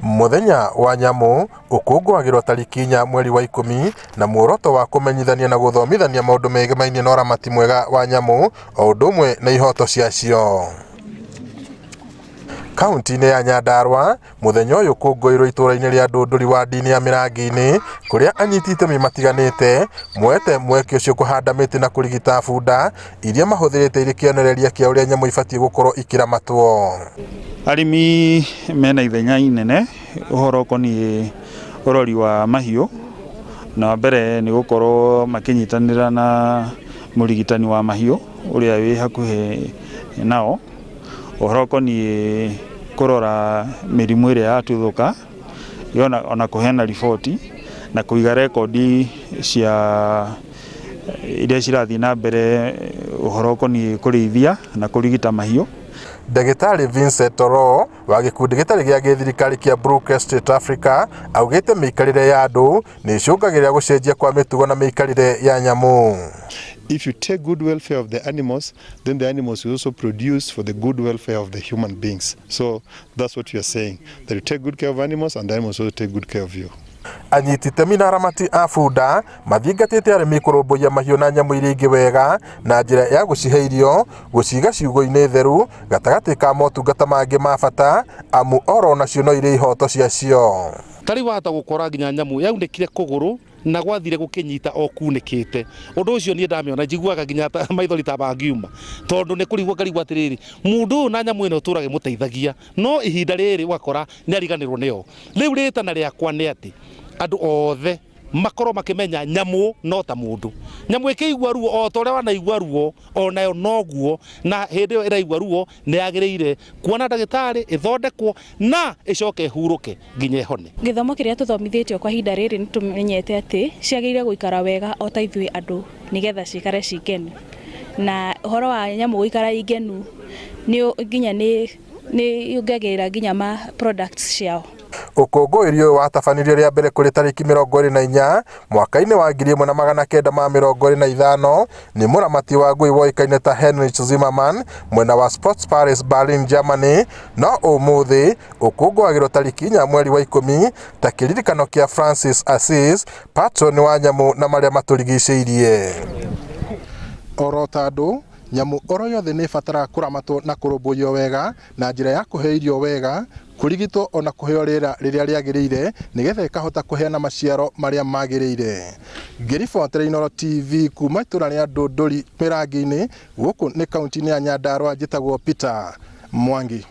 Mũthenya wa nyamũ ũkũngũagĩrwo tarĩki 4 mweri wa 10 na muoroto wa kũmenyithania na gũthomithania maũndũ megemainie na ũramati mwega wa nyamũ o ũndũ ũmwe na ihoto ciacio. Kaunti-inĩ ya Nyandarua, mũthenya ũyũ ũkũngũĩirwo itũũra-inĩ rĩa Ndũndũri wadi-inĩ ya Mĩrangi-inĩ kũrĩa anyiti itemi matiganĩte moete mweke ũcio kũhanda mĩtĩ na kũrigita bunda iria mahũthĩrĩte irĩ kĩonereria kĩa ũrĩa nyamũ ibatiĩ gũkorwo ikĩramatwo. Arĩmi mena ithenya inene ũhoro ũkoniĩ ũrori wa mahiũ, na wa mbere nĩ gũkorwo makĩnyitanĩra na mũrigitani wa mahiũ ũrĩa wĩ hakuhĩ nao, ũhoro ũkoniĩ kũrora mĩrimũ ĩrĩa yatuthũka, ona kũheana riboti na kũiga rekondi cia iria cirathiĩ na mbere ũhoro ũkoniĩ kũrĩithia na kũrigita mahiũ. Ndagĩtarĩ Vincent Oloo wa gĩkundi gĩtarĩ gĩa gĩthirikari kĩa Brook Estate Africa augĩte mĩikarĩre ya andũ nĩ ĩcũngagĩrĩra gũcenjia kwa mĩtugo na mĩikarĩre ya nyamũ. If you take good welfare of the animals, then the animals will also produce for the good welfare of the human beings. So that's what we are saying, that you take good care of animals and the animals will take good care of you. Anyiti itemi na aramati a bunda mathingatĩte arĩmi kũrũmbũiya mahiũ na nyamũ iria ingĩ wega na njĩra ya gũcihe irio, gũciga ciugũ-inĩ theru gatagatĩ ka motungata mangĩ ma bata amu oro nacio no irĩ ihoto ciacio. Ta rĩu wahota gũkora nginya nyamũ yaunĩkire kũgũrũ na gwathire gũkĩnyita o kunĩkĩte. Ũndũ ũcio niĩ ndamĩona njiguaga nginya maithori ta mangiuma, tondũ nĩ kũrigwo ngarigwo atĩrĩrĩ, mũndũ ũyũ na nyamũ ĩno ĩtũraga ĩmũteithagia, no ihinda rĩrĩ ũgakora nĩ ariganĩrwo nĩyo. Rĩu rĩtana rĩakwa nĩ atĩ andũ othe makorwo makĩmenya nyamũ no ta mũndũ. Nyamũ ĩkĩigua ruo o ta ũrĩa wanaigua ruo, onayo noguo, na hĩndĩ ĩyo ĩraigua ruo nĩ yagĩrĩire kuona ndagĩtarĩ, ĩthondekwo na ĩcoke ĩhurũke nginya ĩhone. Gĩthomo kĩrĩa tũthomithĩtio kwa ihinda rĩrĩ nĩ tũmenyete atĩ ciagĩrĩire gũikara wega o ta ithuĩ andũ nĩgetha cikare ci ngenu. Na ũhoro wa nyamũ gũikara i ngenu nginya nĩ yongagĩrĩra nginya ma products ciao. Ũkũngũĩri ũyũ watabanirio rĩa mbere kũrĩ tarĩki 24 mwaka-inĩ wa 1925 nĩ mũramati wa ngui woĩkaine ta Heinrich Zimmermann mwena wa Sports Paris Berlin, Germany, no ũmũthĩ ũkũngũagĩrwo tarĩki 4 mweri wa 10 ta kĩririkano kĩa Francis Assis, patron wa nyamũ na marĩa matũrigicĩirie. Oro ta andũ, nyamũ oro yothe nĩ ĩbataraga kũramatwo na kũrũmbũiyo wega na njĩra ya kũheo irio wega, kũrigitwo ona kũheo rĩera rĩrĩa rĩagĩrĩire nĩgetha ĩkahota kũheana maciaro marĩa magĩrĩire. Ngĩribotera Inooro TV kuma itũra rĩa Ndũndũri Mĩrangi-inĩ, gũkũ nĩ kaunti-inĩ ya Nyandarua, njĩtagwo Peter Mwangi.